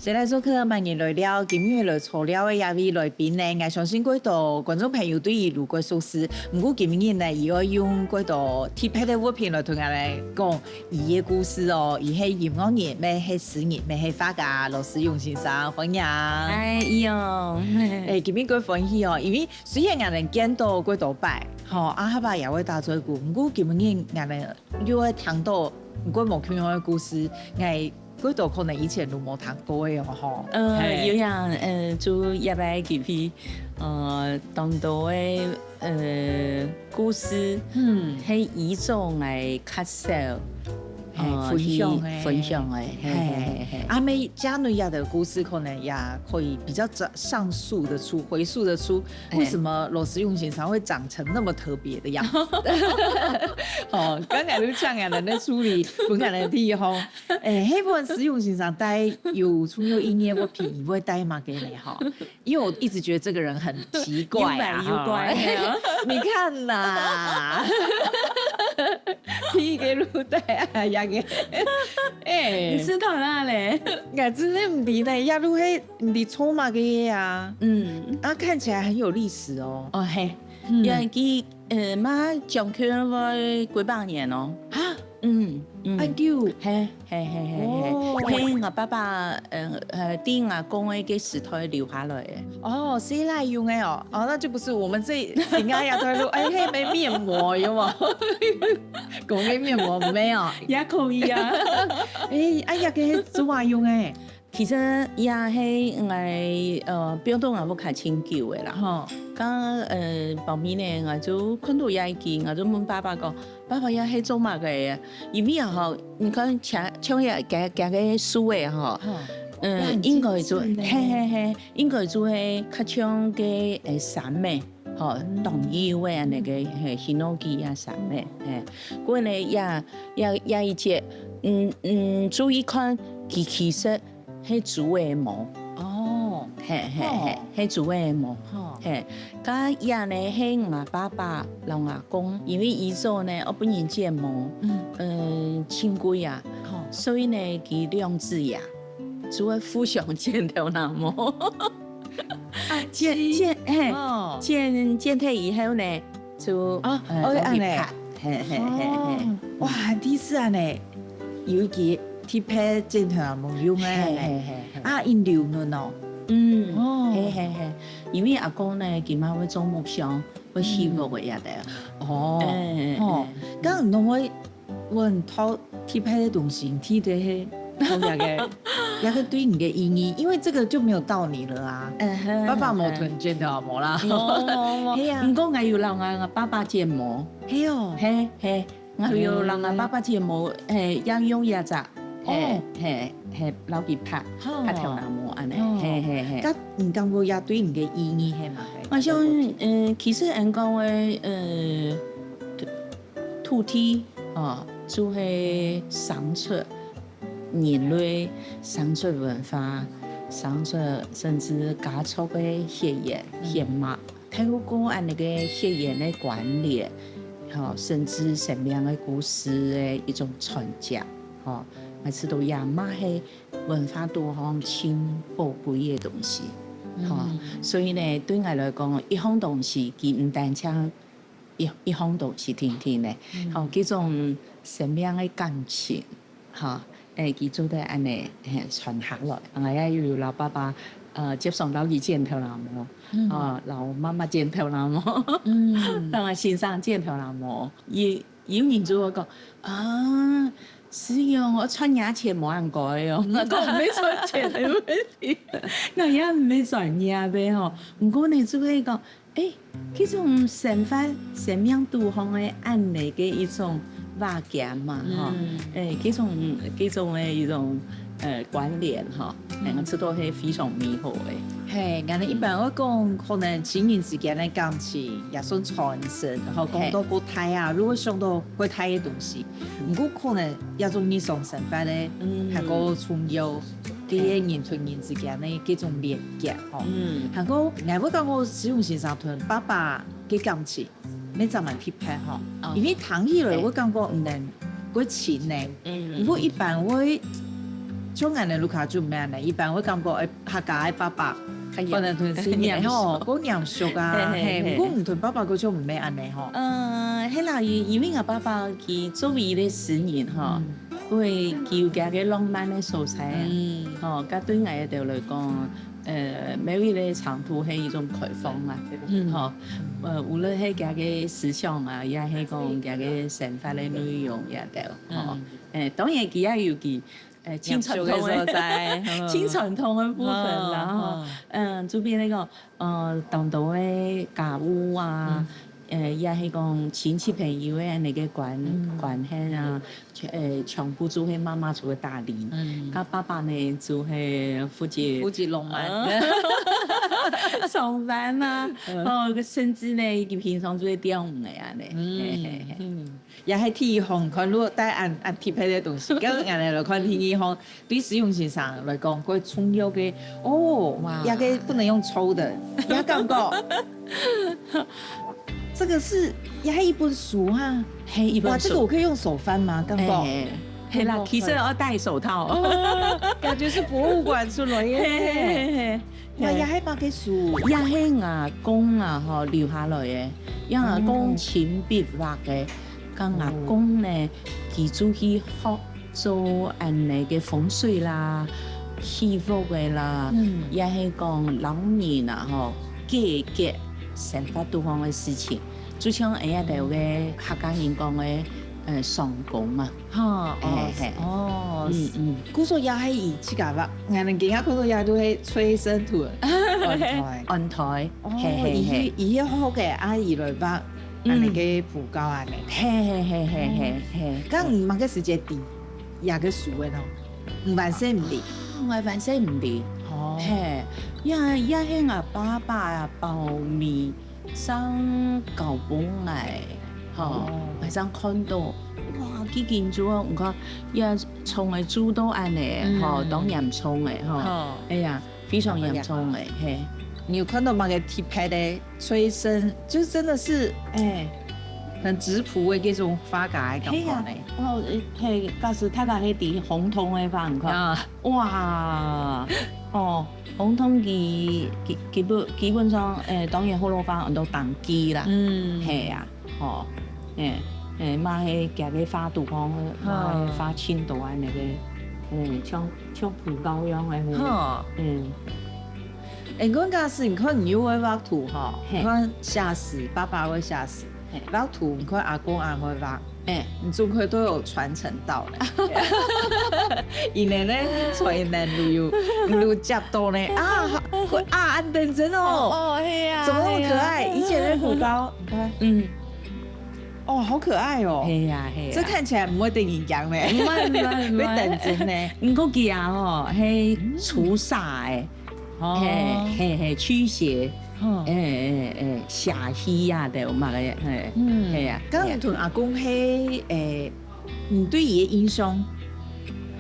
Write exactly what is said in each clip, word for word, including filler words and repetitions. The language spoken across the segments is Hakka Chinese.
得來做客，麼人來尞，今日來坐尞个這位來賓呢，𠊎相信蓋多觀眾朋友對佢有蓋熟識。毋過今日呢，佢愛用蓋多特別个物品來同𠊎來講佢个故事哦。佢係音樂人，乜係詩人，乜係畫家，羅思蓉先生，歡迎。嗨，你好。欸，今日蓋歡喜哦，因為雖然𠊎等見到蓋多擺，吼，啊，下擺也會打嘴鼓，毋過今日𠊎等又會聽到蓋無共樣个故事，𠊎 蓋多可能以前都無聽過个哦，吼。呃，嘿。有影，呃，就這擺个機會，呃，當多个，呃，故事，嗯。係以前个較少，嘿，呃，分享个。去分享个，嘿，嘿，嘿，嘿。啊，每家人家的故事可能也可以比較上，上溯得出，回溯得出，嘿。為什麼羅思蓉先生會長成那麼特別的樣子？哦，剛才就像𠊎等个助理，分𠊎等个地方， 欸，該本思蓉先生戴有重要意義个物品，你會戴麼个呢？吼，因為我一直覺得這個人很奇怪啊，有怪有怪，吼。你看啦，皮个路帶啊，這個，欸，你試透哪咧？𠊎真的毋知呢，這路係毋知做麼个啊？嗯。啊，看起來很有歷史哦。哦，嘿，嗯。因為佢 呃，嘛，將近會幾百年哦。哈？嗯，嗯。恁久？嘿，嘿，嘿，嘿，嘿。哦。嘿，𠊎爸爸，呃，呃，對𠊎公个該時代留下來个。哦，誰來用个哦？哦，那就不是我們這，人家也在說，哎，那個面膜有沒有？講个面膜沒有？也可以啊。哎，哎呀，該做麼用个？ 其實也係𠊎，呃，放到𠊎屋下真久个啦。吼。剛，呃，包尾呢，𠊎就看到這一支，𠊎就問爸爸講：「爸爸，這係做麼个个？」因為啊吼，你看像，像這，這，這个樹仔吼，吼，嗯，那很應該就，精緻呢。嘿，嘿，嘿，應該就係較像个，欸，衫仔，吼，嗯。當幼个恁呢个，嘿，hinoki啊衫仔，嘿。過呢，這，這，這一節，嗯，嗯，注意看，佢其實 係豬个毛。哦。嘿，嘿，嘿，哦。係豬个毛。哦。嘿，該這呢係𠊎爸爸摎阿公，因為以前呢，愛分人剪毛，嗯。嗯，真貴啊。哦。所以呢，佢兩子爺，就會互相剪頭那毛。啊，剪，是。剪，嘿，哦。剪，剪忒以後呢， 就，哦，呃，哦，恁呢。摎佢拍。嘿，嘿，嘿，嘿。哦，哇，第一次恁呢，有一支特別剪頭毛用个恁呢。嘿，嘿，嘿，嘿。啊，佢留嫩哦。嗯，哦。嘿，嘿，嘿。因為阿公呢，佢嘛會做木匠，會起屋个也得。哦，哎，哎，哦，哎。該你會 問到特別个東西，你記得係，講這個，這個對你个意義，因為這個就沒有到你了啊。嗯哼，爸爸無同你剪頭毛啦。嗯哼。無，無，無。係啊。毋過𠊎有摎𠊎，𠊎爸爸剪毛。係哦。嘿，嘿，𠊎有摎𠊎爸爸剪毛，嘿，也用這隻，嘿，哦。嘿，嘿，摎佢拍，哦。拍頭那毛恁呢，哦。嘿，嘿，嘿。該你感覺這對你个意義係麼个？𠊎想，呃，其實恁講个，呃， 土地，哦，就係生出人類、生出文化、生出甚至家族个血緣、嗯。血脈，透過恁呢个血緣个關聯，吼，甚至生命个故事个一種傳承，吼，𠊎試著這嘛係文化多項盡寶貴个東西，吼。嗯。所以呢，對𠊎來講，一項東西，佢毋單淨 一，一項東西定定呢。嗯。吼，這種生命个感情，吼，欸，佢做得恁呢，嘿，傳下來。𠊎也有摎爸爸，呃，接上摎佢剪頭那毛，嗯。哦，摎媽媽剪頭那毛，嗯。摎𠊎先生剪頭那毛。有，有人就會講，啊，思蓉，𠊎賺若錢無恁該哦。𠊎講，毋係賺錢个問題，𠊎也毋係專業个吼。毋過呢，就會講， 欸，這種生活、生命多項个恁呢个一種瓦解嘛，吼。嗯。欸，這種，這種个一種，呃，關聯，吼。嗯。欸，這都係非常美好个。嘿，𠊎等一般會講，可能親人之間个感情也算傳承，然後講到過大啊，嘿。如果想到過大个東西，嗯。毋過可能這種日常生活个，嗯。還過重要。 這个人同人之間个這種連結吼。嗯。還過，𠊎會感覺思蓉先生同爸爸个感情，乜正蠻特別吼。哦。因為聽起來，嘿。會感覺毋能過親呢。嗯。毋過一般會，像恁呢，屋下就毋係恁呢，一般會感覺，欸，客家个爸爸，可能同細人仔吼，較嚴肅啊，嘿，毋過毋同爸爸个就毋係恁呢吼。呃，係啦，因為𠊎爸爸佢作為一個詩人吼，會佢有佢个浪漫个所在啊，吼，該對𠊎兜來講，呃，每一個長途係一種開放啊，吼，呃，無論係佢个思想啊，也係講佢个生活个內容也得，吼，欸，當然佢也有佢。 呃，盡傳統个，盡傳統个部分啦，吼。嗯，就變該个，呃，當多个家務啊，呃，也係講親戚朋友个恁呢个關關係啊，全呃全部就係媽媽就會打理，嗯，該爸爸呢就係負責負責浪漫，上班啊，哦，甚至呢，佢平常就會釣魚个恁呢，嗯嗯。 也係第一項，看如果帶恁恁特別个東西，跟人來看第一項，對使用先生來講，較重要个哦，哇，也个不能用抽的，也感覺。這個是也係一本書哈，係一本書。哇，這個我可以用手翻嗎？感覺，係啦，其實要戴手套，哦，感覺是博物館出來耶。 哇，也係麼个書？也係吾公啊吼留下來个，也吾公親筆畫个。該吾公呢，佢就去學做恁呢个風水啦、起屋个啦，也係講老人啊吼解決生活多方个事情，就像𠊎兜个客家人講个，呃，上工嘛。 哈，哦，哦，嗯嗯，故所也係以自家畫，𠊎等今下看到也都係催生圖，安胎，安胎，哦，係係係，以以後學个阿姨來畫，恁呢个布告恁呢，係係係係係係，該你麼个時節知也个書个咯？你還係毋知？𠊎還係毋知，哦，係，也也係吾爸爸啊包尾。 上交分𠊎，吼，𠊎正看到，哇，幾緊張啊！你看，也蟲仔蛀到恁呢，吼，當嚴重个吼，哎呀，非常嚴重个，嘿。你有看到麼个特別个催生，就真的是，哎，很質樸的這種畫家的感覺呢。哦，嘿，假使大家係知紅通个話，你看，哇，哦。 紅通佢基基本基本上，誒，當然學老話安到當基啦，嗯，係啊，吼，誒誒，嘛係佢个畫圖講，嘛係畫盡多恁呢个，嗯，像像葡萄樣个，吼，嗯，誒，講假使你看你又會畫圖吼，你看寫詩，爸爸會寫詩，畫圖你看阿公阿姆會畫。 哎，你總會都有傳承到了。因為呢，所以呢，你有你有接到呢啊，啊，恁認真哦，哦，係啊，怎麼那麼可愛？以前的苦糕，你看，嗯，哦，好可愛哦，係啊係啊，這看起來不會得人講呢，不會不會不會，會認真呢，毋過佢啊吼，係粗沙誒。 哦，嘿嘿嘿，驅邪，誒誒誒，邪氣啊，對，有麼个，嘿，嗯，係啊，該你同阿公係，誒，你對佢个印象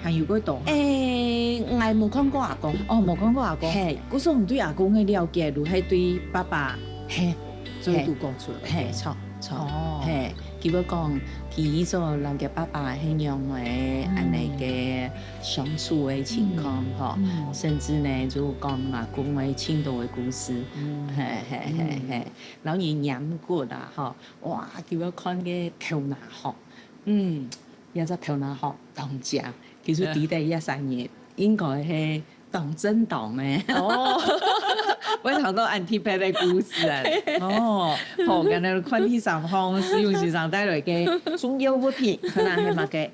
還有幾多？誒，𠊎無看過阿公，哦，無看過阿公，嘿，故所你對阿公个了解，就係對爸爸，嘿，做得講出來，嘿，著。 著，哦，嘿，佢會講，佢以前摎佢爸爸係仰仔，恁呢个相處个情況吼，甚至呢就講阿公个盡多个故事，嘿嘿嘿嘿，摎人拈骨啊吼，哇，佢會看个頭那項，嗯，這隻頭那項當正，其實知得這三日應該係 當正當呢。哦，會聽到恁特別个故事啊。哦，好，今日看第三項，使用先生帶來个重要物品，看下係麼个？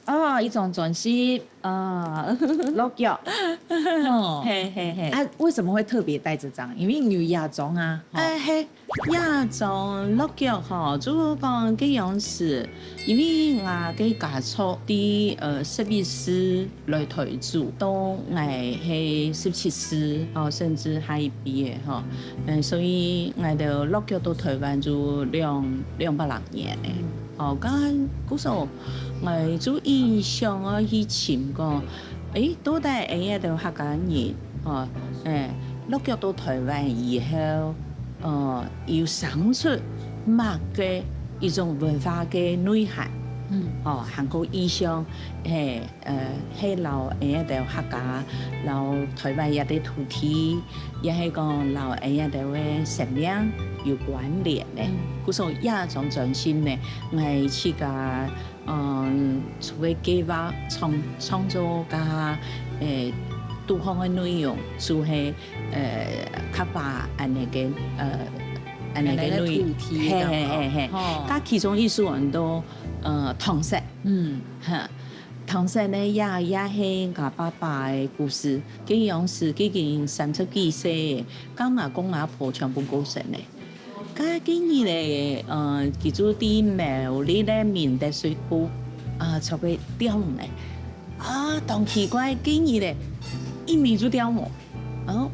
哦，一張專輯啊，落腳。哦，嘿嘿嘿。啊，為什麼會特別帶這張？因為你有這張啊。哎嘿， 這張落腳吼，就講該央時，因為𠊎个家族在呃十一歲來台州，到𠊎係十七歲吼，甚至還一畢業吼，嗯，所以𠊎兜落腳到台灣就兩兩百零年了。哦，該故所𠊎就印象啊去尋講， 誒，到底𠊎兜客家人，吼，誒，落腳到台灣以後，呃，有生出麼个一種文化个內涵，嗯，吼，還過意象，嘿，呃，係摎𠊎兜客家，摎臺灣這兜土地，也係講摎𠊎兜个生命有關聯个。嗯，故所這張專輯呢，𠊎自家，嗯，除了計畫創創作个，誒，肚項个內容，就係，呃，客話恁呢个，呃，恁呢个內容，恁呢个土地嘿嘿嘿嘿，吼。該其中一首安到，呃，糖色。 嗯，哈，糖色呢，也也係吾爸爸个故事。該央時佢已經三十幾歲，該吾公吾婆全部過身了。該該日咧，呃，佢就在苗栗个明德水庫，啊，做个釣魚咧。啊，當奇怪，該日咧，一暝就釣無。 哦，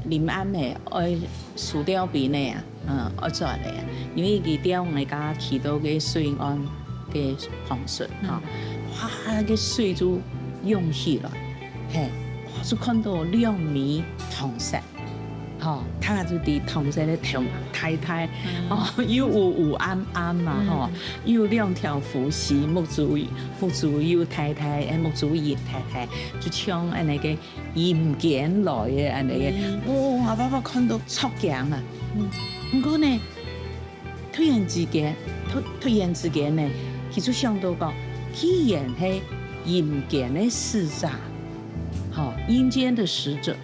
臨暗个愛收釣檳个啊，嗯，愛轉个啊，因為佢釣魚該時去到該水岸个旁脣，吼，哇，該水就湧起來，嘿，哇，就看到兩尾糖色，吼，佢就在糖色个頭大大，哦，又烏烏暗暗嘛，吼，又兩條鰗魚，目珠目珠又大大，誒，目珠仁大大，就像恁呢个 陰間來个恁呢个，哇，爸爸看到著驚啊！毋過呢，突然之間，突突然之間呢，佢就想到講，既然係陰間个使者，吼，陰間个使者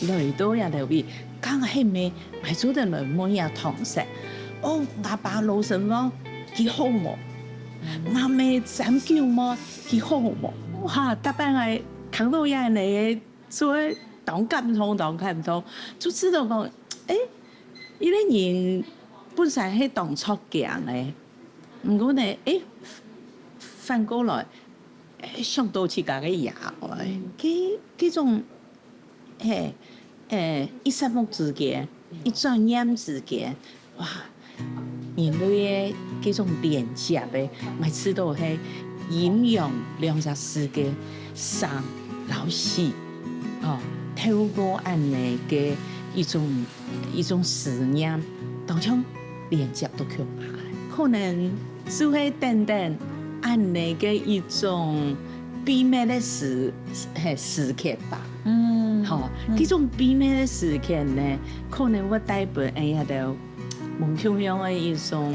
來到這兜位，敢係毋係𠊎做得來問這糖色？哦，吾爸老身亡，佢好無？吾姆斬狗無？佢好無？哇，逐擺𠊎聽到這呢， 所以當感動，當感動，就知道講，誒，一個人本身係當著驚个，毋過呢，誒，反過來，誒，想到自家个爺哀，該該種，嘿，誒，一霎目之間，一轉念之間， 哇，人類个這種連接个，𠊎知道係陰陽兩隻字个生摎死，吼，透過恁呢个一種一種思念，當像連接到共下。可能就係等等恁呢个一種秘密个時，嘿，時刻吧。嗯，吼，嗯，這種秘密个時刻呢，可能會帶分𠊎這兜 無共樣个一種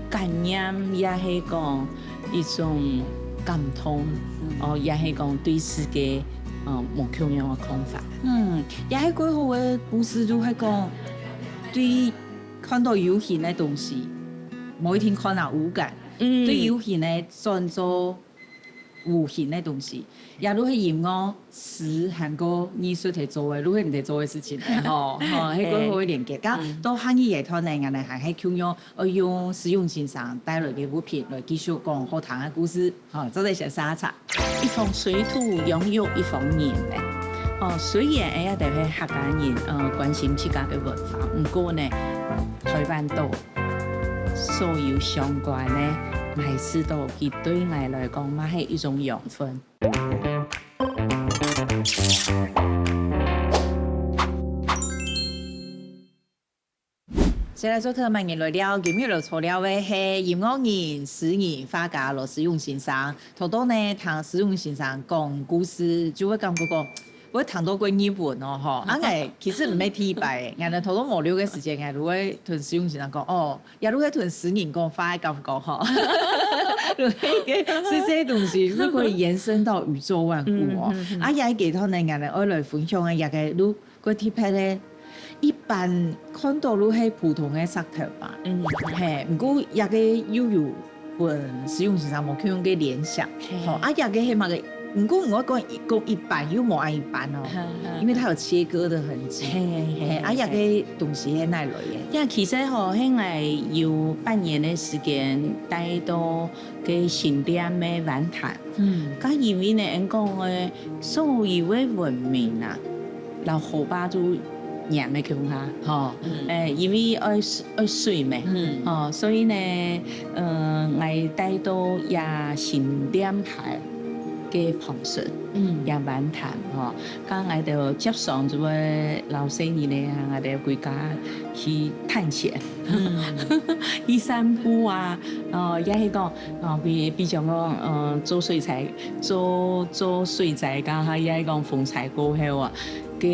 感染，也係講一種感動，哦，也係講對世界，呃，無共樣个看法。嗯，也係過好个故事，就係講，對看到有形个東西，無一定看啊，五感，嗯，對有形个轉做 無形个東西，也就係音樂、詩，還過藝術係做个，就係你兜做个事情个吼，吼，係過好个連結。該到下一个段呢，𠊎兜還係共樣愛用施永青先生帶來个物品來繼續講好聽个故事，吼，做得先煞一煞。一方水土養育一方人呢。哦，雖然𠊎兜係客家人，呃，關心自家个文化，毋過呢，臺灣島 所有相關个，𠊎知道佢對𠊎來講嘛係一種養分。先來做客，歡迎來尞，今日來坐尞个係音樂人、詩人、畫家羅施永青先生。頭到呢，聽施永青先生講故事，就會感覺講， 會聽到過日文哦，吼。啊，𠊎其實毋係第一擺，𠊎兜頭到無聊个時間，𠊎就會同施永青先生講，哦，也就會同詩人講話个感覺吼。就係个，所以這些東西就可以延伸到宇宙萬物哦。嗯，嗯，嗯。啊，也係今晡日𠊎兜愛來分享个，也个就過特別个，一般看到就係普通个石頭嘛。嗯。嘿，毋過也个又有 分施永青先生無共樣个聯想。嘿。吼，啊，這个係麼个？毋過𠊎講一講一般又無恁一般哦，哈哈。因為佢有切割的痕跡。嘿，嘿，嘿，啊，這个東西係哪來个？呀，其實吼，係𠊎有半年个時間戴到个新店个碗壇。嗯。該因為呢，𠊎講个所有个文明啊，摎河壩就黏个共下，吼。嗯。誒，因為愛 愛水咩，嗯。吼，所以呢，呃，𠊎戴到這新店牌，个方式，嗯，也蠻談吼。該𠊎兜接上就會老細人呢，𠊎兜歸家去探險，嗯，去散步啊，哦，也係講，哦，比比如講，呃，做水災，做做水災，該下也係講風災過後啊，个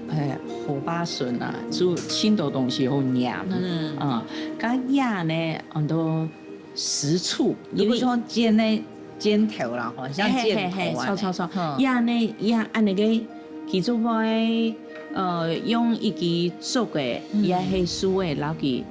呃河壩脣啊，就盡多東西好拈，嗯，啊，該也呢，很多 石柱，如果說箭呢，箭頭啦，吼，像箭頭啊，嘿嘿嘿，著著著，也呢，也恁呢个，佢就會，呃，用一支竹个，也係樹个，摎佢，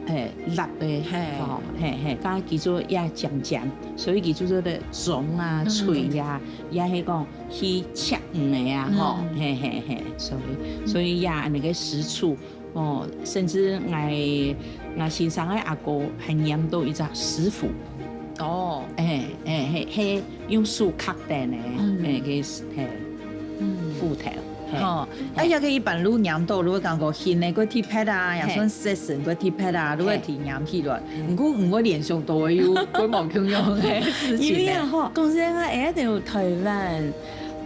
嘿，立个，嘿，吼，嘿嘿，該佢就也尖尖，所以佢就做得銃啊、錘啊，也係講去刺魚个啊，吼，嘿嘿嘿，所以所以也恁呢个石柱。 哦，甚至𠊎𠊎先生个阿哥還拈著一隻石斧。哦，欸欸，係係用手刻等个，欸，个係，嗯，斧頭。哦，哎呀，个一般路拈著，如果講過新个過特別啊，也算色神過特別啊，如果提拈起來，毋過毋會聯想到个又過無共樣个事情呢。因為啊吼，講實在，𠊎一定有台灣，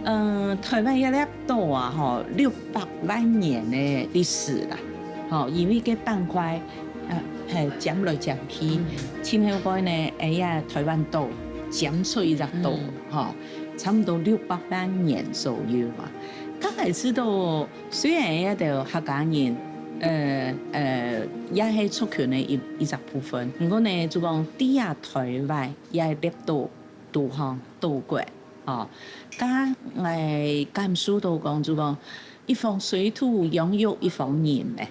嗯，台灣一粒 島啊吼，六百萬年个歷史啦，吼，因為个板塊，呃，係尖來尖去，盡後尾呢，哎呀，台灣島尖出一隻島，吼，差毋多六百萬年左右嘛。剛開始都雖然這兜客家人，呃呃，也係族群个一一隻部分，毋過呢，就講在啊台灣也列島，島項島國。 哦，該𠊎感受著講，就講一方水土養育一方人咩。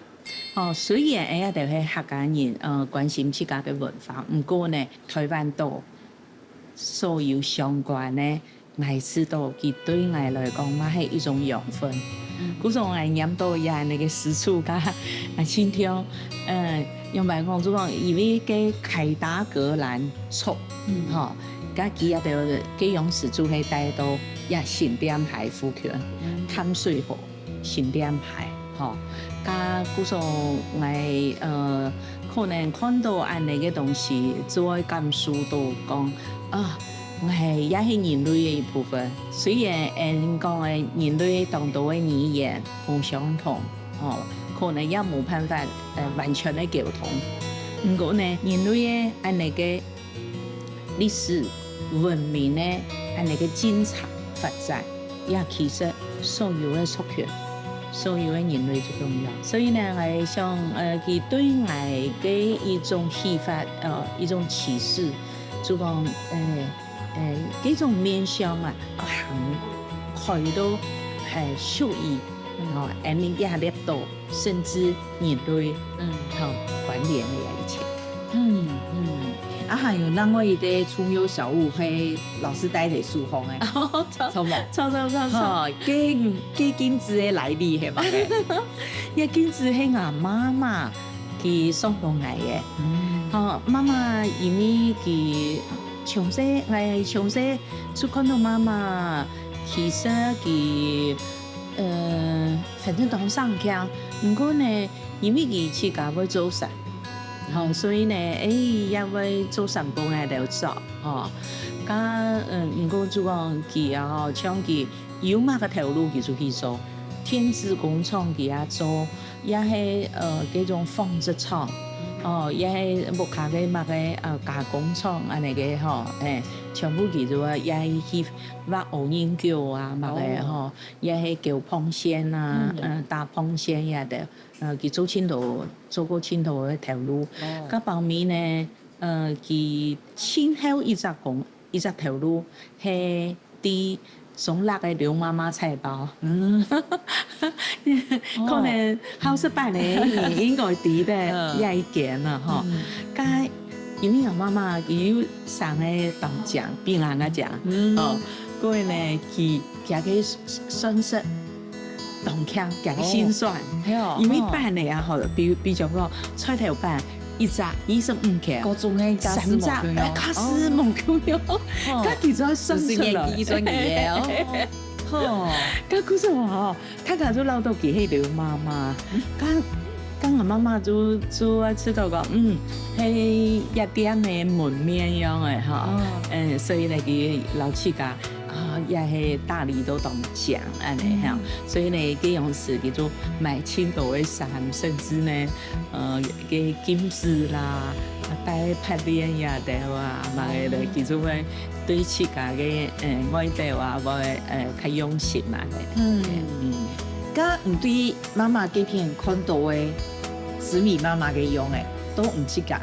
哦，雖然𠊎兜係客家人，呃，關心自家个文化，毋過呢，台灣島所有相關个，𠊎知著佢對𠊎來講嘛係一種養分。故所𠊎拈著這恁呢个石柱，該𠊎盡像，呃，仰般講，就講因為个凱達格蘭族，吼， 該佢也兜个樣式就係帶到這新店溪附近，淡水河、新店溪，吼。該故所𠊎，呃，可能看著恁呢个東西，就會感受著講，啊，𠊎也係人類个一部分。雖然𠊎講个人類當多个語言無相同，吼，可能也無辦法，呃，完全个溝通。毋過呢，人類个恁呢个 歷史、文明个恁呢个進程發展，也其實所有个族群、所有个人類就共樣。所以呢，𠊎想，呃，佢對𠊎个一種啟發，呃，一種啟示，就講，呃呃，這種面向啊，行開到，呃，屬於，吼，𠊎兜這粒島，甚至人類，嗯，吼，關聯个這一切。 嗯嗯，啊還有另外一個重要小物係老師戴在手項个，著無？著著著著，吼，該該鏡子个來歷係麼个？這鏡子係吾媽媽佢送分𠊎个。吼，媽媽因為佢從細，𠊎從細就看著媽媽，其實佢，呃，反正當省鏡，毋過呢，因為佢自家會做衫。 吼，所以呢，欸，也會做衫分𠊎兜著，吼。該，嗯，毋過就講佢啊，吼，像佢有麼个頭路佢就去做，電子工廠佢也做，也係，呃，該種紡織廠，哦，也係屋下个麼个，呃，加工廠恁呢个吼，欸，全部佢就也去畫烏仁狗啊，麼个吼，也係狗膨線啊，嗯，打膨線也得。 呃，佢做盡多，做過盡多个頭路。該包尾呢，呃，佢盡後一隻工，一隻頭路係在中壢个劉媽媽菜包。嗯，可能好食飯个人應該知得這一間啦吼。該因為𠊎媽媽佢又生个當靚，比𠊎較靚，哦，所以呢，佢佢个算式 當慶，佢个心酸。哦，係哦，因為粄仔啊，吼，比比如講菜頭粄，一隻二十五塊，各種个價錢無共樣，三隻，哎，價錢無共樣，哦，該佢就愛算出來。就是年紀算佢个哦。吼，該故所吼，大家就恅著佢係劉媽媽，該該𠊎媽媽就就愛知著講，嗯，係這店个門面樣个吼，嗯，所以呢，佢恅自家啊，也係打理到當靚恁呢吼。所以呢，該央時佢就買盡多个衫，甚至呢，呃，該金子啦、戴袚鍊呀，對啊，麼个个，佢就會對自家个，呃，外表啊，會，呃，較用心嘛。嗯，嗯，該你對媽媽該片看到个，紫米媽媽个樣仔，都毋自家。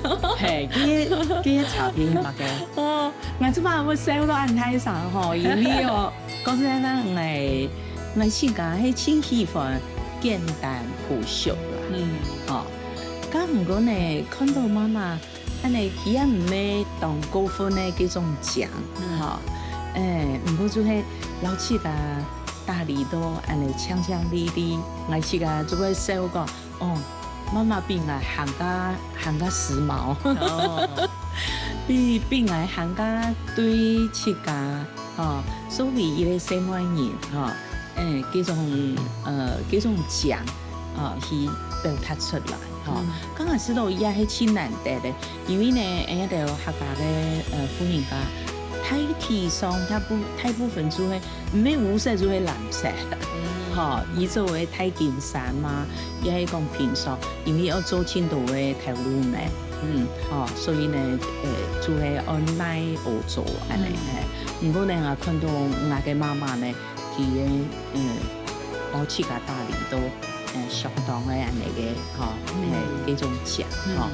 係，佢个，佢个差別係麼个？哦，𠊎這擺會笑到恁大聲吼，因為哦，講真个，𠊎，𠊎自家係盡喜歡簡單樸素啦。嗯，吼，該毋過呢，看到媽媽恁呢，佢也毋係當過分个該種靚，吼，欸，毋過就係摎自家打理到恁呢靚靚麗麗，𠊎自家就會笑講， 哦，媽媽比𠊎還較，還較時髦，比，比𠊎還較對自家，吼，所謂一個細妹人，吼，欸，該種，呃，該種靚，吼，去表達出來，吼。嗯，剛開始都也係盡難得个，因為呢，𠊎兜客家个，呃，婦人家，大體上大部，大部分就係 毋係烏色就係藍色，吼，佢做个大金衫嘛，也係講平常，因為愛做盡多个頭路呢，嗯，吼，所以呢，呃，就係愛耐好做恁呢，係。毋過呢，𠊎看到𠊎个媽媽呢，佢个，嗯，摎自家打理到，呃，相當个恁呢个，吼，係，該種靚，吼。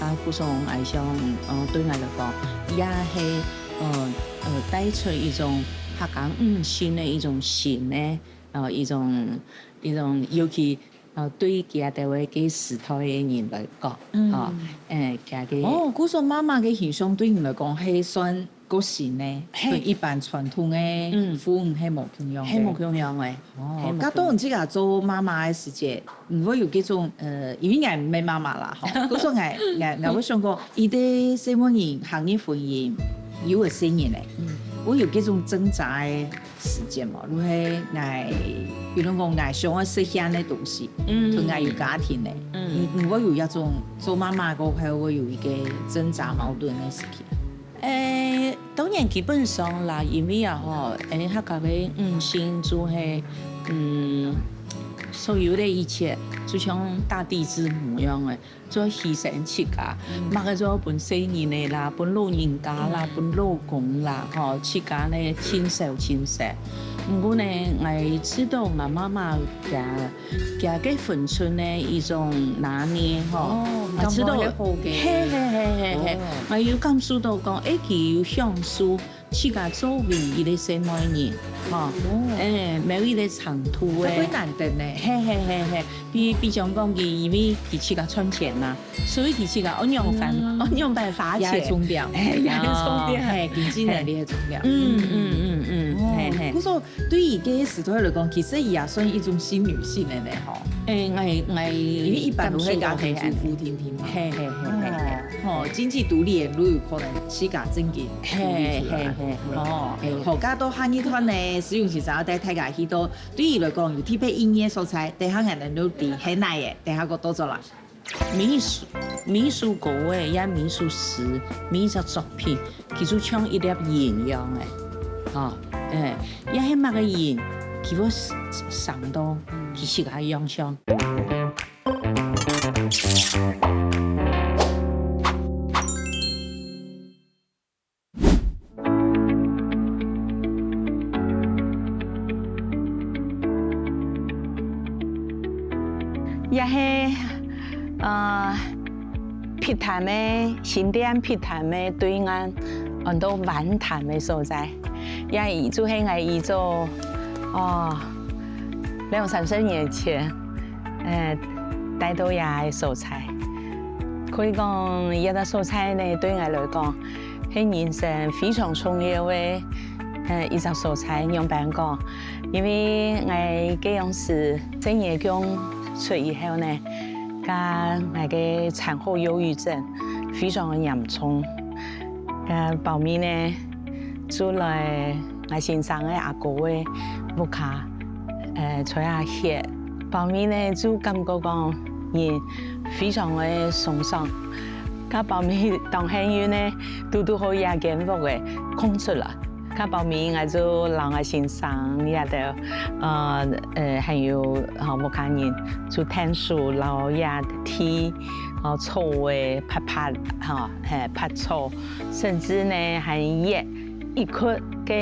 啊，故所𠊎想，呃，對𠊎來講，也係 呃，呃，帶出一種客家女性个一種新个，呃，一種，一種，尤其，呃，對佢兜个該時代个人來講，嗯，吼，欸，佢个，哦，故所媽媽个形象對你來講係算較新个，係，同一般傳統个，嗯，婦女係無共樣个。係無共樣个。哦，係無共樣。該當你自家做媽媽个時節， 毋會有該種，呃，因為𠊎毋係媽媽啦，吼，故所𠊎，𠊎，𠊎會想講，一個細妹人行入婚姻，有個細人仔，會有該種掙扎个時間無？就係𠊎，比如講𠊎想愛實現个東西，同𠊎有家庭个，毋，毋會有該種做媽媽過後會有一個掙扎矛盾个時期。 欸，當然基本上啦，因為啊吼，欸，客家个女性就係，嗯，所有个一切就像大地之母樣个，就犧牲自家，麼个就愛分細人仔啦，分老人家啦，分老公啦，吼，自家呢盡少盡少。毋過呢，𠊎知道𠊎媽媽佢 佢个分寸呢，一種拿捏吼，哦，啊，知道，感覺係好个。係，係，係，係，係，哦。𠊎有感受到講，欸，佢有享受自家作為一個細妹人，吼，哦。欸，某一個程度个。這幾難得呢。係，係，係，係，比，比將講佢，因為佢自家賺錢嘛，所以佢自家愛仰般，嗯。愛仰般花錢。也係重點。係，也係重點。哦，係，經濟能力係重點。嗯，嗯，嗯，嗯，哦，係，係。故所 對於該時代來講，其實佢也算一種新女性个呢，吼。欸，𠊎，𠊎，因為一般都係家庭主婦定定嘛。係，係，係，係，係。哦，吼，經濟獨立个，就有可能自家正經獨立出來。係，係，係，係。哦，係。好，該到下一段呢，思蓉先生愛帶大家去到，對佢來講有特別意義个所在，等下𠊎兜就知係哪个，等下過多做啦。 每一首，每一首歌仔，也每一首詩，每一隻作品，佢就像一粒印樣仔，吼，欸，也係麼个印，佢會生到佢自家个樣像。 也係，呃，碧潭个，新店碧潭个對岸，安到灣潭个所在。也就係𠊎以早，哦，兩三十年前，呃，戴到這个所在。可以講，這个所在呢，對𠊎來講， 係人生非常重要个，呃，一隻所在，仰般講？因為𠊎該央時細人仔降出以後呢，該𠊎个產後憂鬱症非常个嚴重。該包尾呢，就來𠊎先生个阿哥个屋下，呃，坐下歇。包尾呢，就感覺講人非常个鬆爽。 該包尾當幸運呢，堵堵好這間屋仔空出來。較包尾，𠊎就摎𠊎先生這兜，呃，呃，還有，吼，屋下人，就𢯭手摎這地，吼，草个，伐伐，吼，嘿，伐草，甚至呢，還挖一窟个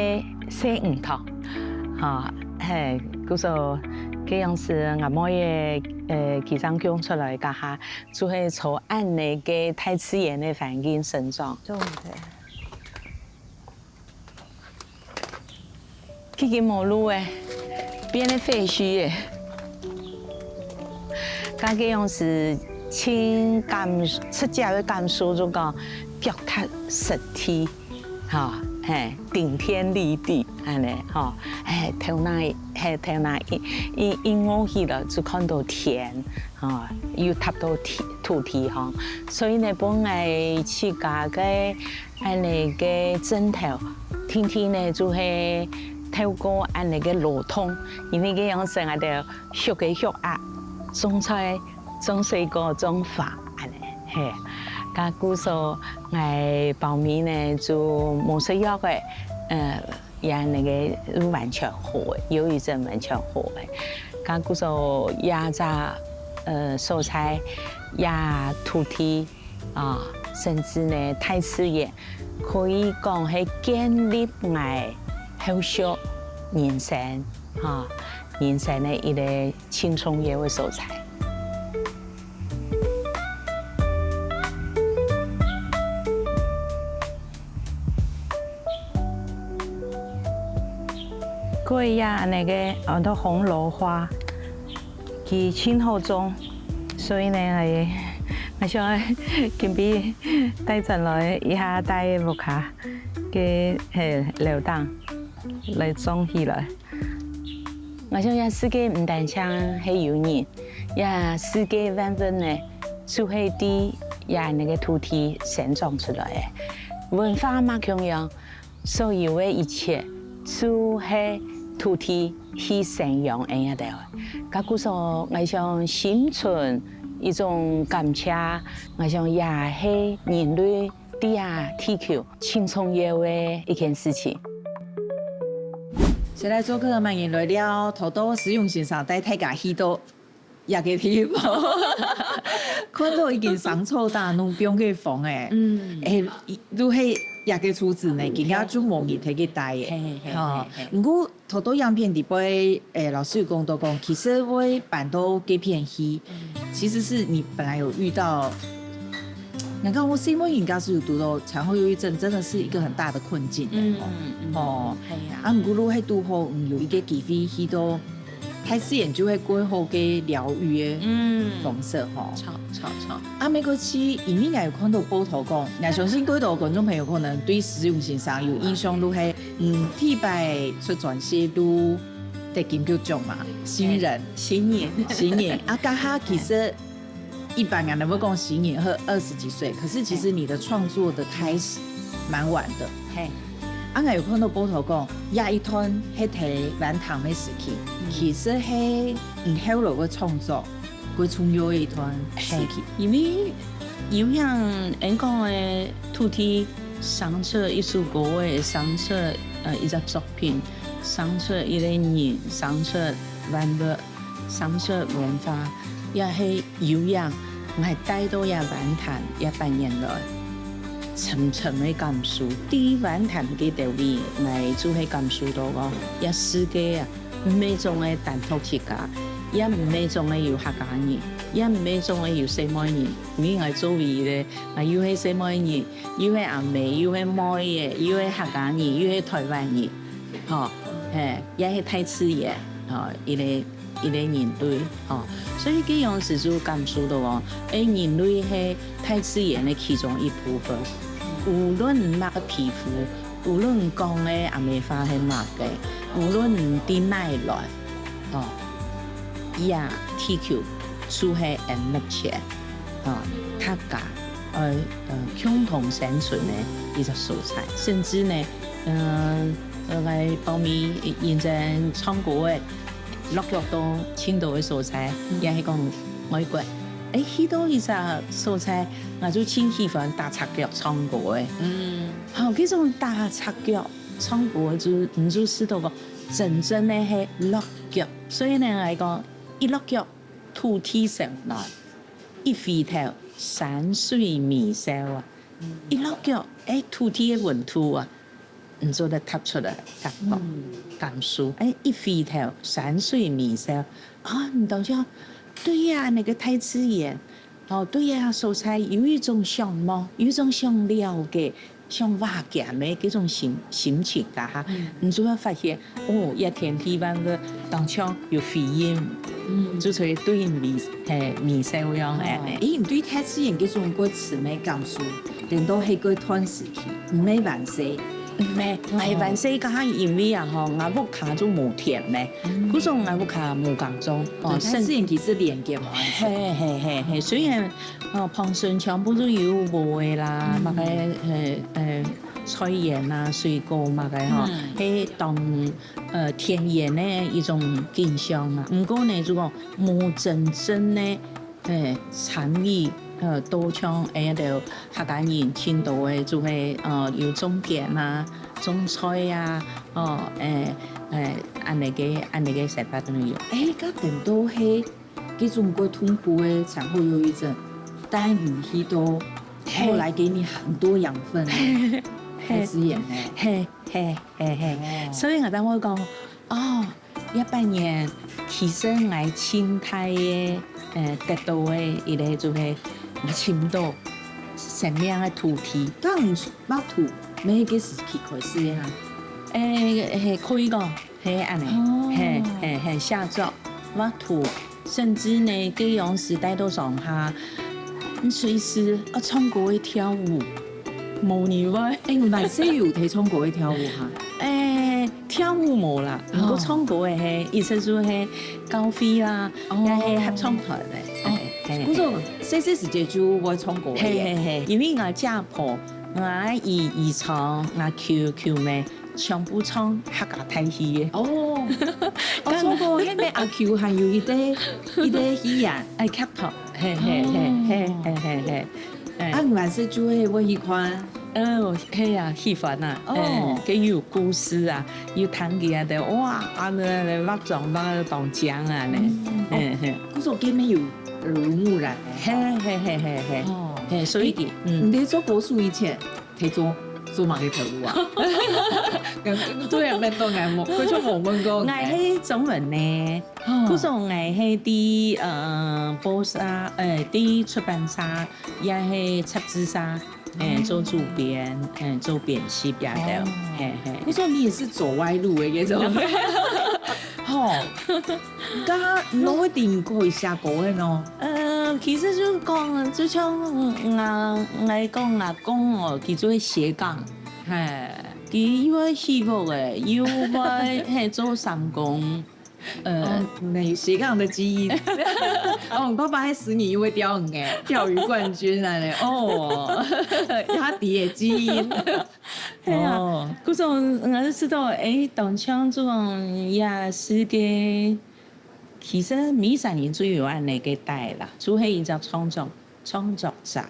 細魚塘，吼，嘿，故所，該央時𠊎妹仔，呃，佢正降出來該下，就係在恁呢个大自然个環境生長。對，對。 已經無路欸，變得廢墟欸。該个樣時，盡感，直接个感受就講，腳踏實地，吼，嘿，頂天立地，恁呢，吼，嘿，頭那，嘿，頭那一，一，一臥起來就看到天，吼，又踏到地，土地吼。所以呢，分𠊎自家个 恁呢个症頭，定定呢就係透過恁呢个勞動，因為該央時𠊎兜畜个畜鴨，種菜、種水果、種花恁呢，嘿。該故所𠊎包尾呢就無食藥个，呃，也那個完全好个，憂鬱症完全好个。該故所這隻，呃，所在，這土地， 啊，甚至呢，大自然可以講係建立𠊎後續人生，哈，人生个一個盡重要个所在。過一下恁呢个，安到紅樓花。 佢盡好種，所以呢，𠊎，𠊎想緊逼帶轉來一下帶屋下个，嘿，樓頂來種起來。𠊎想這世界毋單淨係有人，這世界萬物呢，就係在這恁呢个土地生長出來个。文化嘛共樣， 所有个一切，就係土地去生養𠊎兜。該故所，𠊎想心存一種感謝，𠊎想也係人類在這地球盡重要个一件事情。先來做客，歡迎來尞，頭到思勇先生帶大家去到 這个地方。看到已經生草打，弄放个風欸。嗯。欸，都係這个竹子呢，今下就無人在該戴欸。嘿，嘿，吼，嘿，嘿。毋過，頭到影片底背，欸，老師有講到講，其實會搬到該片去，嗯。其實是你本來有遇到，你看我細妹人家是有堵到產後憂鬱症，真的是一個很大的困境欸，嗯，吼。嗯，吼。嘿啊。啊，毋過你係堵好，嗯，有一個機會去到 大自然就係過好个療癒个，嗯，方式吼。著，著，著。啊，毋過去，因為𠊎有看到報導講，𠊎相信各位觀眾朋友可能對思勇先生有印象，就係，嗯，第一擺出專輯就得金曲獎嘛，新人。新人。新人。啊，該下其實一般人都會講新人，或二十幾歲，可是其實你的創作的開始蠻晚的。嘿。啊，𠊎有看到報導講，這一段係在灣潭个時期，嗯。其實係你後來个創作，最重要个一段時期。嘿，因為有影，𠊎講个土地生出一首歌，會生出，呃，一隻作品，生出一個人，生出萬物。 生出文化，也係有影，𠊎戴到這灣潭這八年來，深深个感受。在灣潭个兜位，𠊎就係感受到講，這世界啊，毋係總係單獨自家，也毋係總係有客家人，也毋係總係有細妹人。因為𠊎作為一個，啊，又係細妹人，又係阿妹，又係妹仔，又係客家人，又係台灣人，吼，嘿，也係大自然，吼，一個 一個人類，吼。所以該央時就感受到哦，誒，人類係大自然个其中一部分。無論你麼个皮膚，無論你講个阿姆話係麼个，無論你在哪來，吼，這地球就係𫣆目前，吼，大家，呃，呃，共同生存个一個所在。甚至呢，嗯，呃，𠊎包尾認真唱歌个， 落腳到盡多个所在，也係講外國。誒，去到一隻所在，𠊎就盡喜歡打赤腳唱歌誒。嗯。吼，該種打赤腳，唱歌就你就知道講，真正个係落腳。所以呢，來講，一落腳，土地生暖，一回頭，山水美秀啊。一落腳，哎，土地个溫度啊，你做得踏出來，感覺，感受。哎，一回頭，山水美秀，啊，你當像，對呀，那個大自然，哦，對呀，所在有一種向往，有一種想了解、想瓦解个這種心心情啊哈，你就會發現，哦，這天地萬物當像有回音，就係對你嘿面笑樣哎。咦，你對大自然這種个慈美感受，等到係个段時期，毋係完事。毋係，𠊎還細个，因為啊吼，𠊎屋下就無田咩，故所𠊎屋下無耕種，哦，對，大自然其實連結嘛。嘿嘿嘿嘿，雖然哦，旁生全部都有無个啦，麼个呃呃菜園啊、水果麼个吼，係當呃天然个一種景象啊。毋過呢，就講無真正个 誒，參與，呃，到像誒，兜客家人盡多个，就係，呃，有種田啊、種菜啊，哦，誒，誒，恁呢个，恁呢个生活都有。誒，該等到係，該種過痛苦个產後憂鬱症，帶你去到，後來給你很多養分，大自然呢。嘿嘿嘿嘿，所以𠊎等會講，哦， 一百年，其實𠊎盡大个，呃，得到个一個就係𠊎尋毋到生命个土地。該你畫圖，哪個時期開始个哈？誒，係可以講，係恁呢，係係係，寫作、畫圖，甚至呢，該樣時代到上下，隨時啊唱歌个跳舞，無例外。誒，你還係有在唱歌个跳舞哈？誒， 跳舞無啦，毋過唱歌个係，意思就係教會啦，也係合唱團个。哦，故所細細時節就會唱歌个。係係係，因為𠊎姐婆、𠊎姨、姨丈、𠊎舅、舅姆全部唱客家大戲个。哦，哦，唱歌，該邊阿舅還有一個一個戲院，愛劇團，係係係係係係係。 啊，你還係就會會去看？哦，係啊，喜歡啊。哦，佢有故事啊，有聽佢啊，就哇，啊，那那畫妝畫到當靚啊呢。嗯，故所該邊有耳濡目染。係係係係係。哦，係，所以佢，嗯，你在做歌手以前，在做做麼个頭路啊？對啊，問到𠊎無，佢就無問過。𠊎係中文呢，故所𠊎係在呃報社，呃，在出版社。 也係雜誌社，誒，做主編，誒，做編輯也得，係係。我說你也是走歪路的那種。吼，剛剛你會點過一下國文哦。呃，其實就講，就像𠊎𠊎講阿公哦，佢做斜槓，係，佢又愛起屋誒，又愛係做三工。 呃，你斜槓的基因。哦，你爸爸還使你因為釣魚誒，釣魚冠軍來了哦，他底的基因。係啊，故所𠊎就知道，誒，當像這種也係个，其實每儕人就有恁呢个帶啦，就係一隻創作 創作者，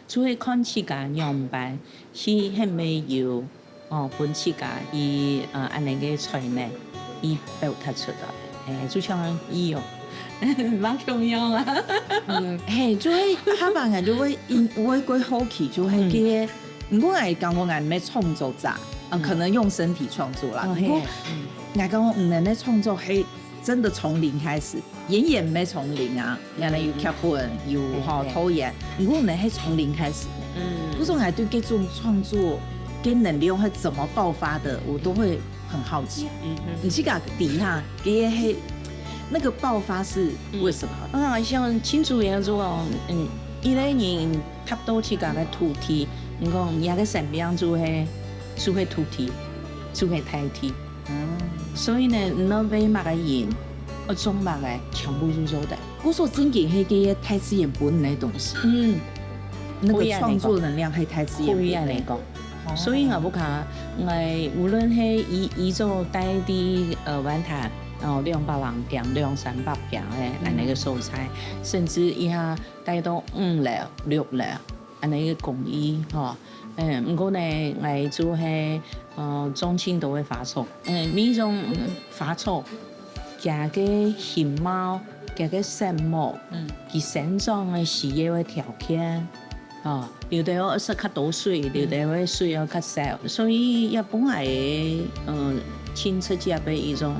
就係看自家仰般去係無有，哦，分自家去呃恁呢个才能去表達出來，誒，就像佢哦，嘛共樣啊。嗯，係，就係下擺𠊎就會因會過好奇，就係个，毋過𠊎感覺𠊎毋係創作者，啊，可能用身體創作啦。毋過，𠊎感覺毋能个創作係真的從零開始。 演員毋係從零啊，原來有劇本，有吼導演，毋過呢係從零開始。嗯，故所𠊎對這種創作跟能量係怎麼爆發的，我都會很好奇。你自家底下，這個係那個爆發是為什麼？啊，像親像這樣子哦，嗯，一個人踏到自家个土地，你講人家个生命就係就係土地，就係大地。 所以呢，你愛為麼个人，愛種麼个，全部就做得。故所真經係个大自然分你个東西，嗯，那個創作能量係大自然分你。可以恁呢講。所以𠊎屋下，𠊎無論係以以早戴在呃灣潭，哦兩百零坪、兩三百坪个恁呢个所在，甚至一下戴到五樓、六樓，恁呢个公寓吼，嗯，毋過呢，𠊎就係，呃，種盡多个花草。嗯，每種，嗯，花草，佢个形貌，佢个色目，嗯。佢生長个需要个條件，哦，有个愛食較多水，有个愛水愛較少，所以也分𠊎个，呃，盡直接个一種，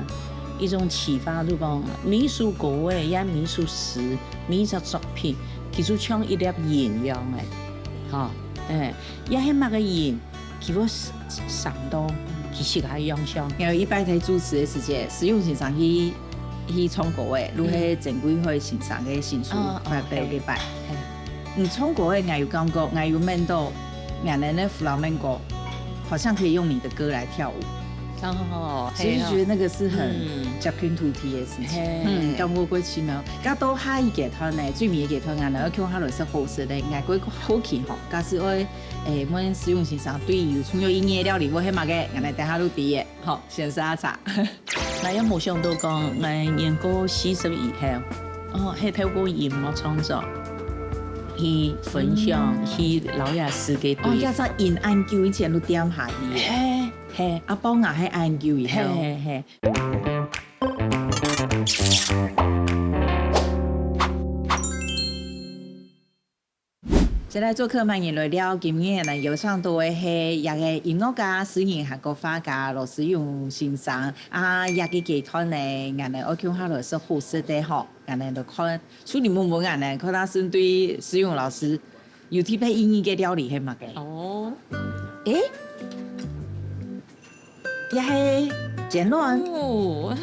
一種啟發，就講每首歌仔，也每首詩，每一隻作品，佢就像一粒印樣个，吼，哎。 也係麼个人，佢會閃到佢自家个樣相。然後一擺在主持个時節，施永先生去，去唱歌个，就係曾貴海先生个新書發表个擺。你唱歌个，𠊎有感覺，𠊎有問到，原來个flamenco好像可以用你的歌來跳舞。哦，所以覺得那個是很接近土地的事情。嗯，感覺過奇妙。該到下一階段呢，最尾个階段啊，然後共下來食好食个，應該過好奇吼，假使愛 誒，問施永先生對有重要意義个料理會係麼个？𠊎等下就知个。好，先食下茶。𠊎也無想到講，𠊎年過四十以後，哦，係透過音樂創作，去分享，去摎這世界對。哦，這隻音恁久以前就恬下去个。係，係。阿邦啊，係恁久以後。係，係，係。 先來做客，歡迎來尞。今日呢，邀請到个係這个音樂家、詩人、客家畫家羅施永先生。啊，這个階段呢，𠊎等愛共下來食好食个吼，𠊎等來看，就你問問𠊎等，看下先對施永老師有特別意義个料理係麼个？哦。誒？ 也係煎卵。哦。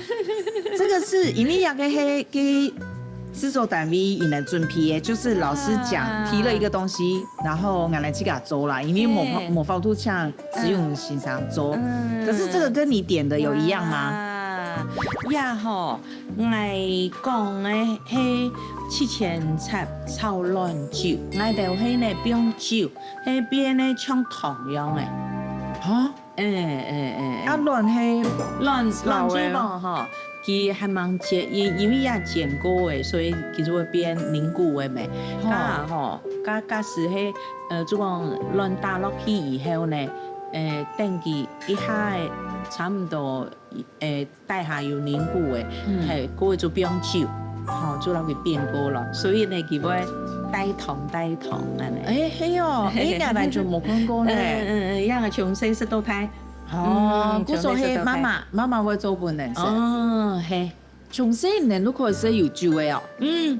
這個是因為這個係給製作單位佢等準備个，就是老師講，啊。提了一個東西，然後𠊎等自家做啦，因為無法，嘿。無法度請施永先生做。嗯。可是這個跟你點的有一樣嗎？啊，也吼，𠊎講个係七層塔炒卵酒，𠊎兜係呢放酒，係變呢像糖樣个。啊？ 哎，哎，哎，哎。啊，卵係卵，炒个。卵做飯吼，佢還蠻煎，因，因為也煎過个，所以佢就會變凝固个咩。吼。啊吼，假，假使係，呃，就講卵打落去以後呢，呃，等佢一下仔差毋多，呃，底下有凝固个，嗯。嘿，過後就放酒，吼，就讓佢變過了。所以呢，佢會帶糖帶糖恁呢。哎，係哦，哎，𠊎完全無看過呢。嗯，嗯，嗯，樣啊，從細食到大。 哦，嗯，故所係媽媽，從細食到大。媽媽會做分你食。哦，係。從細你就開始有酒个哦。嗯。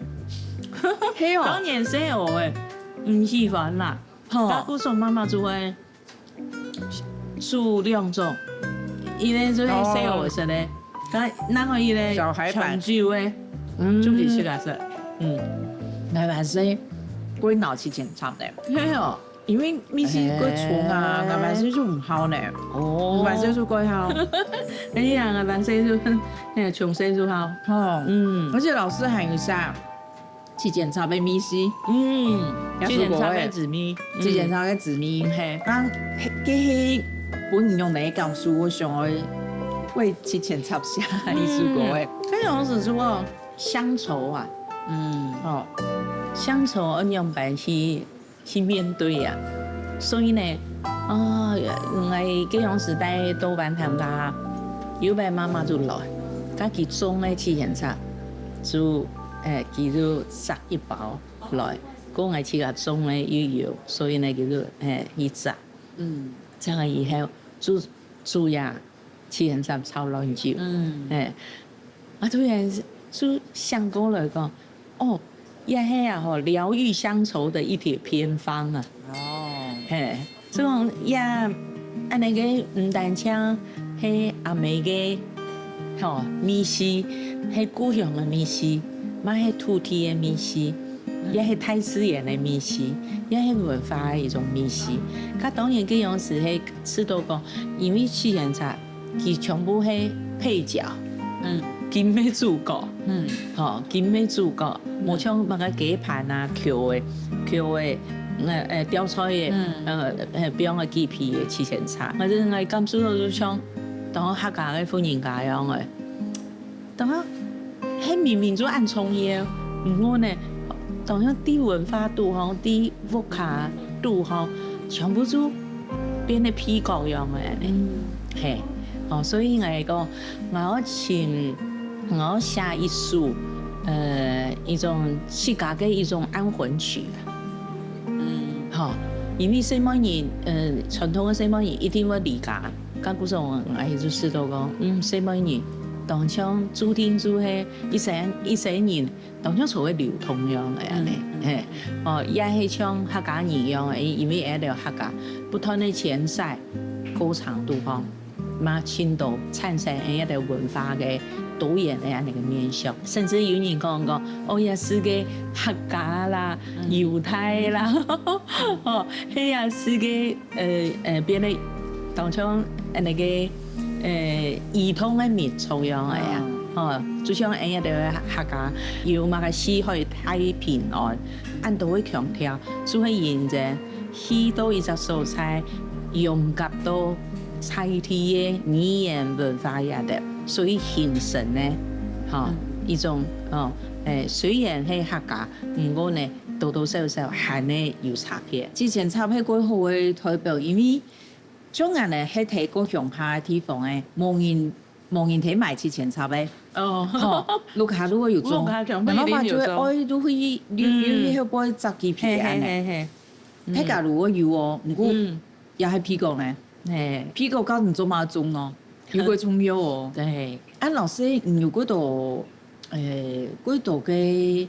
係哦。當然細个，毋喜歡啦。吼。該故所媽媽就會煮兩種，一個就係細个食个，哦。該另外一個小孩版。搶酒个，嗯。就係自家食。嗯。𠊎還細，過腦七層塔个。係哦。 因為味緒過重啊，哎。𠊎還細就毋好呢。哦。𠊎還細就過好。哎呀，𠊎還細就，哎呀，從細就好。哦。嗯。而且老師還有寫七層塔个味緒。嗯，也係七層塔个滋味。七層塔个滋味。嗯。嘿。啊，該係分你用來感受，𠊎想愛為七層塔寫一首歌个。嗯，該種係什麼？鄉愁啊。嗯。哦，鄉愁愛仰般去 去面對啊。所以呢，啊，𠊎該央時代到灣潭該，有擺媽媽就來，該佢種个七層塔，就，誒，佢就摘一包來，講𠊎自家種个又有，所以呢，佢就，誒，去摘。嗯。摘了以後，就煮呀，七層塔炒卵酒。嗯。誒，啊，突然就想過來講， 哦，也係啊吼，療癒鄉愁的一帖偏方啊。哦。嘿，所以講也恁呢个毋單淨係阿姆个，吼，味緒，係故鄉个味緒，嘛係土地个味緒，也係大自然个味緒，也係文化个一種味緒。該當然，該央時係試著講，因為七層塔 佢全部係配角，嗯。佢毋係主角，嗯。吼，佢毋係主角，嗯。無像麼个雞盤啊、虯个、虯个，呃，呃，吊菜个，嗯。呃，呃，放个雞皮个七層塔，但是𠊎感受到就像當客家个婦人家樣个。 當下，係明明就恁重要，毋過呢，當下在文化肚吼，在屋下肚吼，全部就變得皮革樣个呢。係，哦，所以𠊎講，𠊎愛尋，𠊎愛寫一首，呃，一種自家个一種安魂曲。嗯，吼，因為細妹人，呃，傳統个細妹人一定會離家，該故所𠊎就試著講，嗯，細妹人當像注定就係一生一生人。 當像所謂流動樣个恁呢，係，哦，也係像客家人樣个，因為𠊎兜客家不斷个遷徙過程當中，嘛盡多產生𠊎兜文化个多元个恁呢个面向，甚至有人講講，哦，這係个客家啦、猶太啦，哦，係也係个 呃呃，變得當像呃那個呃移動个民族樣个呀，吼，就像𠊎兜个客家有麼个四海大平安，恁多會強調，就係因為去到一隻所在，融合到在地个語言文化也得，所以形成呢，吼，一種哦，誒，雖然係客家，毋過呢， 多多少少還係有差別。之前插係過好个代表，因為像恁呢係在過鄉下个地方誒，無人無人在買之前插誒。哦，吼，屋下如果有種，屋下長輩一定有種。然後嘛就會愛就去有有去後背摘幾皮个恁呢。係係係係，大家如果有哦，毋過也係皮革呢，係皮革教你做麼種哦，有个重要哦。對，啊老師，你有幾多誒幾多个 誒，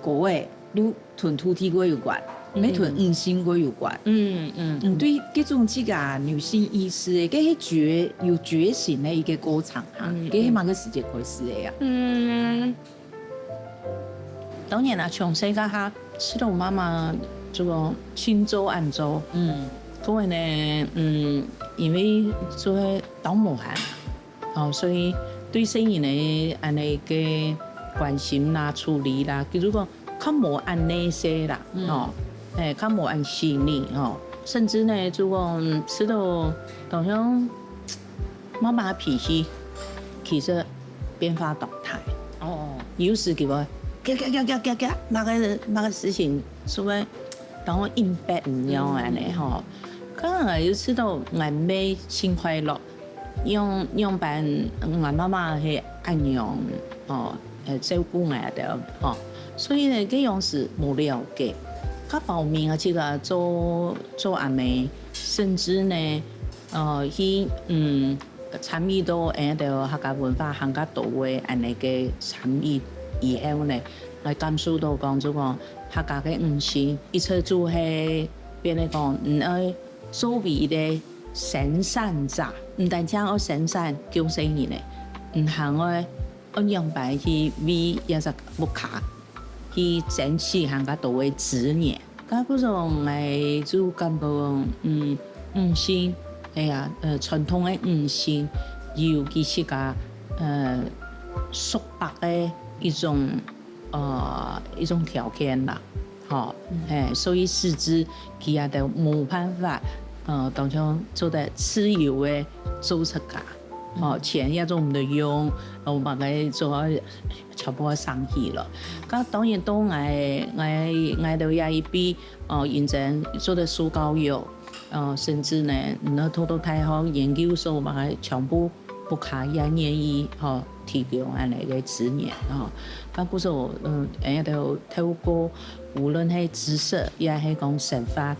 歌誒，你同土地歌有關，也同女性歌有關。嗯嗯，對，這種自家女性意識誒，這係覺有覺醒个一個過程哈，這係麼个時節開始个呀？嗯，當然啦，從細到大，知道媽媽這個盡做恁做。嗯，所以呢，嗯，因為做當無閒。 哦，所以對細人个恁呢个關心啦、處理啦，比如講較無恁內向啦，吼，誒，較無恁細膩吼，甚至呢，就講知道當像媽媽脾氣其實變化當大。哦，有時佢會，嘎嘎嘎嘎嘎嘎，麼个麼个事情，就會當我硬逼毋了恁呢吼。當然有知道𠊎妹盡快樂， 樣樣般，𠊎媽媽係恁樣，吼，呃，照顧𠊎兜，吼。所以呢，該樣時無了解。較方面啊，這個做做阿姆，甚至呢，呃，去嗯參與到𠊎兜客家文化還較多个恁呢个參與以後呢，來感受到講，就講客家个女性，一直就係變得講，嗯，愛 作為一個生產者，毋單淨愛生產救生人呢，你還愛愛仰般去為這隻屋下去爭取還較多个資源。該故所𠊎就感覺，嗯，女性，哎呀，呃，傳統个女性，有佢自家，呃，束縛个一種，呃，一種條件啦。 吼，嘿，所以使之佢也就無辦法，呃，當像做得自由个做自家，吼，錢也做毋得用，哦，麼个做全部要省去了。該當然到𠊎𠊎𠊎兜這一輩，哦，認真做得受教育，哦，甚至呢，你兜讀到大學、研究所，麼个全部 屋下也願意吼提供恁呢个資源吼。該故所，嗯，𠊎兜透過無論係知識，也係講生活，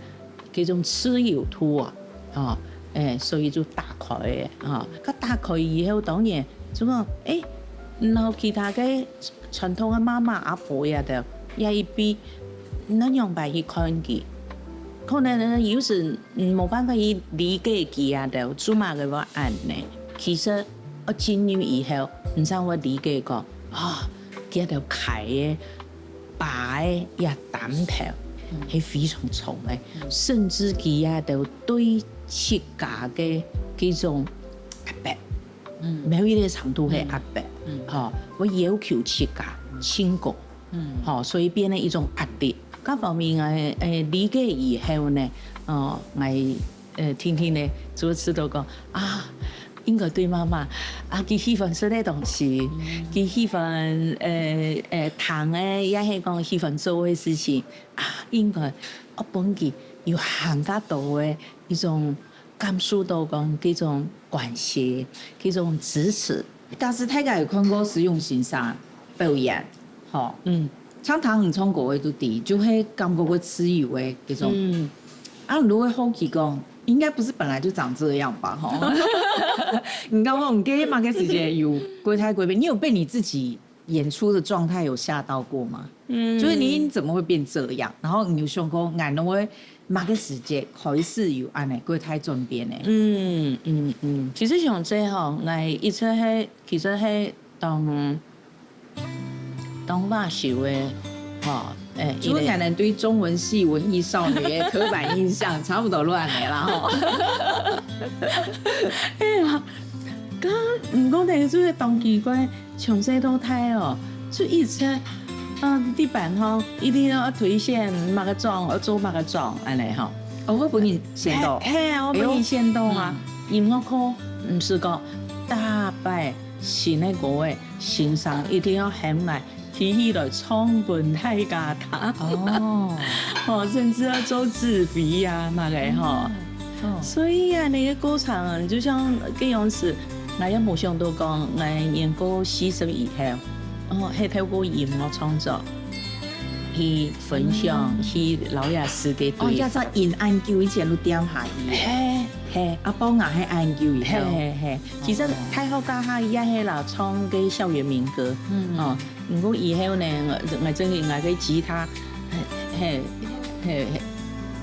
這種自由度啊，吼，誒，所以就打開个吼。該打開以後，當然就講，誒，然後其他个傳統个媽媽阿婆也兜，也一輩，那樣般去看佢，可能呢有時 嗯，無辦法去理解佢啊，就做麼个會恁呢。其實，愛進入以後，你正會理解講，啊，佢兜㧡个、揹个這擔頭，係非常重个，甚至佢兜對自家个這種壓迫，某一個程度係壓迫，吼，會要求自家盡高。 吼，所以變成一種壓力。該方面𠊎，誒，理解以後呢，哦，𠊎，呃，定定呢，就知道講，啊，應該對媽媽，啊，佢喜歡食个東西，佢喜歡，呃，呃，聽个，也係講喜歡做个事情，啊，應該愛分佢有還較多个一種感受到講這種關係，這種支持。假使大家有看過施勇先生表演，吼，嗯，像聽你唱歌个都知，就會感覺會自由个這種。嗯，啊，你會好奇講，應該不是本來就長這樣吧，吼？你剛剛你跟麼个時節有歸台歸北，你有被你自己演出的狀態有嚇到過嗎？嗯，就是你怎麼會變這樣？然後你有想過，俺會麼个時節開始有恁呢，過太轉變呢？嗯嗯嗯，其實像這吼，𠊎一直係，其實係當當辣手个，吼，誒，就係可能對中文系文藝少女的刻板印象差不多亂了啦吼。哎呀，剛你講的就是當奇怪，從細到大哦，就一直啊，地板吼，一定要推薦麼个妝，要做麼个妝，恁呢吼。哦，我分你選到。係啊，我分你選到啊。音樂課毋係講大擺新个歌个先生一定要喊來。提起來唱分大家聽。哦，吼，甚至要做指揮啊，麼个吼。哦，所以啊，那個過程就像這樣子，𠊎也無想到講，𠊎年過四十以後，哦，係透過音樂創作，去分享，去老爺師个哦，對。這隻音恁久以前都掉下去。係，係，阿寶也係恁久以後。係係係，其實太好教下也係老唱个校園民歌，嗯，哦。 毋過以後呢，𠊎𠊎真个𠊎个吉他，嘿嘿嘿，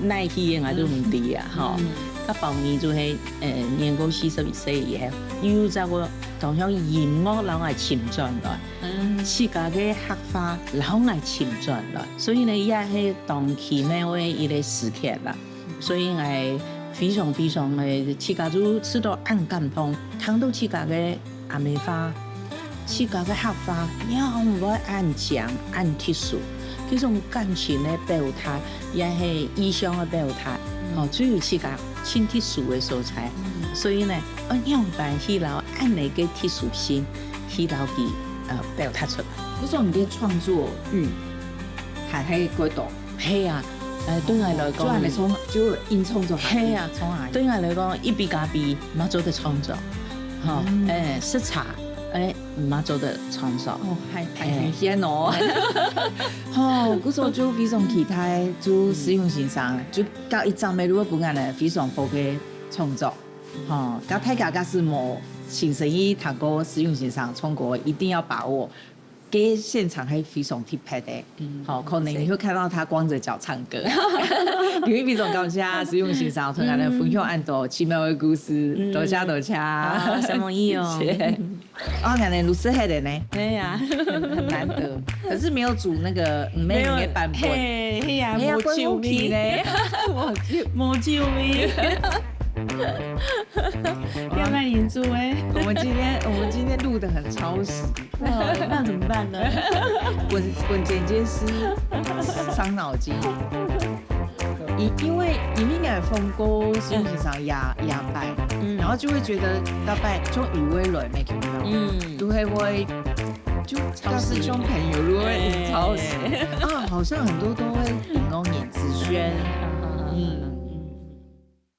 哪去个𠊎都毋知啊，吼。到包尾就係，呃，年過四十一歲以後，又再過當像音樂摎𠊎尋轉來，自家个客話摎𠊎尋轉來，所以呢，也係當奇妙个一個時刻啦。 所以𠊎非常非常个，自家就試著恁感動，聽著自家个阿姆話，自家个客話，仰會恁靚、恁特殊，這種感情个表達，也係意象个表達，吼，就有自家盡特殊个所在。所以呢，愛仰般去摎恁呢个特殊性，去摎佢，呃，表達出來。就說你个創作慾還係過多。 係啊，呃，對𠊎來講，就恁呢創，就硬創作下去。係啊，創下去。對𠊎來講，一杯咖啡嘛做得創作，吼，誒，食茶，誒，嘛做得創作。哦，還還新鮮哦。吼，故所就非常期待，就施勇先生，就教一張美如果本來呢非常好个創作，吼，教大家假使無親身去聽過施勇先生唱歌，一定要把握。 該現場還非常特別的，好，可能你會看到他光著腳唱歌。因為非常感謝施勇先生同𠊎兜分享恁多奇妙个故事，多謝多謝。好，承蒙你哦。謝謝。哦，𠊎兜錄音係个呢，對呀，很難得，可是沒有煮那個，嗯，沒有，沒有版本。係，係呀，係呀，無酒味呢，無酒，無酒味。要不然你煮誒。我們今天我們今天錄得很超時。 哦，那怎麼辦呢？滾滾剪接師傷腦筋。因因為因為你的風格是平常壓壓敗，嗯，然後就會覺得大敗像雨薇蕊沒聽到，嗯，都會會就像是像朋友，如果會超時啊，好像很多都會引用演資訊，嗯，